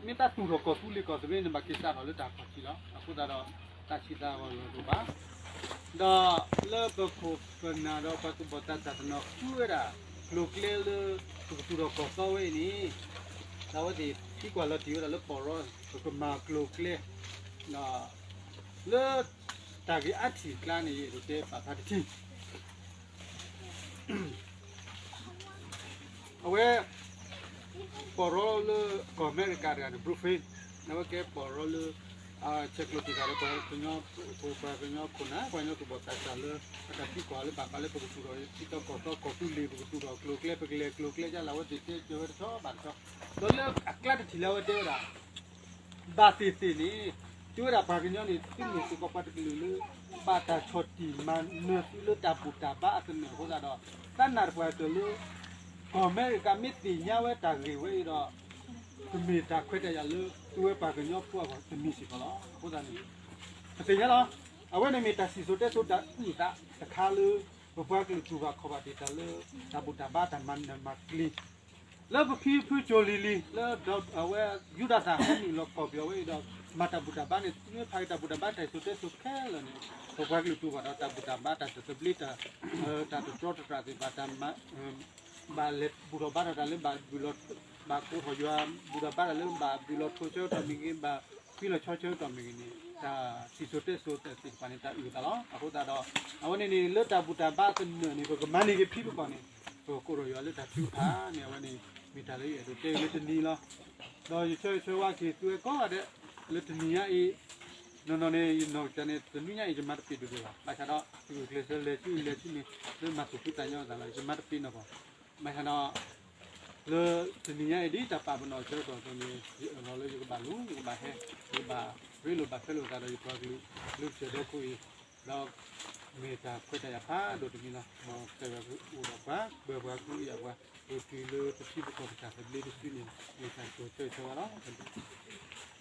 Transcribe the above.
မ့ၢ်တၢ်သူၣ်ထီၣ်ကီၢ်သူလ့ၤကီၢ်သဘျ့န့ၣ် ဘၣ်က့ၤစးထီၣ်လၢတၢ်ခီၣ်ထံးလီၤ. အဃိသတးဒီး တၢ်ဆံးသးဂီၤလီၤဒိၣ်ဘၣ်. ဒီးလၢပခိၣ်ပနၢ်ဒီးပှၤသူၣ်ဘီၣ်သးစၢ်တနီၤဃုဝဲဒၣ် ကျိၤကျဲလၢ ပကသူၣ်ထီၣ်ကီၢ်သဘျ့ဝဲအံၤန့ၣ် ဒီးအဝဲသ့ၣ်သံကွၢ်လီၤတံၢ်ဝဲဒၣ်လၢပီၢ်ရီ ပကမၤကျိၤကျဲ လၢတၢ်ဂ့ၢ်အါထံၣ်အကျါန့ၣ် ယအဲၣ်ဒိးတဲပာ်ဖျါတထံၣ် အဝဲ ပီၢ်ရီလၢကီၢ်အမဲရကၤတဂၤန့ၣ် Bluefields အဝဲကဲပီၢ်ရီလၢ ဆဲးကျိးတ့ၢ်တၢ်ဒီးပှၤကညီ ပှၤကညီခိၣ်နၢ် ပှၤကညီသူၣ်ဘီၣ်သးစၢ်လၢ အတၢ်သံကွၢ်လၢဘၣ်ဃးလၢပကသူၣ်ထီၣ် ထံကီၢ်ကီၢ်သူလ့ၤ ပကသူၣ်ထီၣ်ကျိၤကျဲ ပကလဲၤကျိၤကျဲဒ်လဲၣ် အဝဲသ့ၣ်တဲဝဲတဆီဘၣ်တဆီ ဒီးလၢအကျါတထံၣ်လၢအဝဲတဲဝဲဒၣ် ဘၣ်သ့ၣ်သ့ၣ်န့ၣ် သုဝဲဒၣ်ပှၤကညီန့ၣ် သုမ့ၢ်စ့ၢ်ကီးပှၤတကလုာ်လၢ ဘၣ်တၢ်ဆီၣ်တံၢ်မၤနၢၤသုလၢတၢ်ဘူၣ်တၢ်ဘါအသနၢၣ်အဃိသတးဒီး သးနာ်တပှၢ်တၢၢ်လၢ ကီၢ်အမဲရကၤမ့ၢ်သ့ၣ်ညါဝဲတၢ်ဂ့ၢ်ဝဲအံၤဒီး ကမ့ၢ်တၢ်ခွဲးတၢ်ယာ်လၢ သုဝဲပှၤကညီဖိအဂီၢ်တမံၤစ့ၢ်ကီးလီၤ. အဃိသတးန့ၣ် ပသ့ၣ်ညါလီၤ. အဝဲန့ၣ်မ့ၢ်တၢ်စံၣ်စိၤတဲစိၤတၢ်အုၣ်အသးတခါလၢ ပပှၤကလုာ်တူၢ်ဘၣ်ခီၣ်ဘၣ်တ့ၢ်တၢ်လၢ တၢ်ဘူၣ်တၢ်ဘါတၢ်မၤနၢၤမၤကျ့ၤ လၢပဖံဖုကၠိၤလံၤလံၤ လၢအဝဲယူဒၤသၣ်ဟဲနုာ်လီၤကီၢ်ပယီၤဝဲအံၤဒီး မၤတၢ်ဘူၣ်တၢ်ဘါန့ၣ် မ့ၢ်ဖးက့ၤတၢ်ဘူၣ်တၢ်ဘါတၢ်စံၣ်စိၤတဲစိၤခဲလၢာ်န့ၣ် ပပှၤကလုာ်တူၢ်ဘၣ်ဒီးတၢ်ဘူၣ်တၢ်ဘါတၢ်တသဘျ့ တၢ်တတြီတတြၢ်သ့ၣ်တဖၣ် တၢ် ဘၣ်လဲၤဘူၣ်ထီၣ်ဘါထီၣ်တၢ်လၢဘၣ်ဘုၣ်လီၤ ဘၣ်ကိးထီၣ်ယွၤ ဘူၣ်ထီၣ်ဘါထီၣ်လၢဘၣ်ဘုၣ်လီၤထိးဆၢကတီၢ်မ့ၢ်ဂ့ၤ ဘၣ်ဃံလီၤဆီဆၢကတီၢ်မ့ၢ်ဂ့ၤန့ၣ် တၢ်စံၣ်စိၤတဲစိၤသ့ၣ်တဖၣ်န့ၣ် တၢ်အုၣ်အသးလီၤ. အဃိသတးဒီး အဝဲန့ၣ်န့ၣ် လၢတၢ်ဘူၣ်တၢ်ဘါသနၢၣ်န့ၣ် ပကမၤန့ၢ်က့ၤဖံးပကီၢ်န့ၣ် ပကကိးထီၣ်ယွၤလၢတၢ်ထုကဖၣ်န့ၣ် အဝဲန့ၣ် မ့ၢ်တၢ်လၢယအဲၣ်ဒိးတဲလၢတနံၤလီၤ. ဒီးယဆၢဂ့ၤဆၢဝါက့ၤသုဝဲကိးဂၤဒဲး လၢတနံၤညါအံၤ နီၢ်နီၢ်န့ၣ် ယနီၢ်ကစၢ်န့ၣ် တနွံညါအံၤ ယမၤတပ့ၤဒိၣ်ဒိၣ်ဘၣ်. ဘၣ်ဆၣ်ဒီး ယဂုာ်ကျဲးစၢးလဲၤဆူလဲၤဆူန့ၣ် လၢမၤသူၣ်ဖှံသးညီအသးလီၤ. ယမၤတပ့ၤနီၢ်ကီၢ် ဘၣ်ဆၣ်ဒီး လၢတနံၤညါအံၤ ဒ်တၢ်ပာ်ပနီၣ်အဆၢကတီၢ်အသိးန့ၣ် ယအၢၣ်လီၤလၢယကဘၣ်လူၤ ယကဘၣ်ဟဲ ယကဘၣ်ရ့လိာ်ဘၣ်ထွဲလိာ်သးဒီးယပှၤကလုာ် လၢကစၢၢ်ဒီခိၣ်အံၤ ဒီးမ့ၢ်တၢ်ခွဲးတၢ်ယာ်ဖးဒိၣ်တမံၤလီၤ. မ်ကစၢ်ယွၤကအိၣ်ဒီးပှၤ ပၢၤပှၤ ကဟုကယာ်ပှၤ ပတုၤလၢပထံပကီၢ်ပတၢ်သဘျ့တစုန့ၣ် မ့ၢ်တၢ်ကတိၤဆၢဂ့ၤဆၢဝါလီၤ.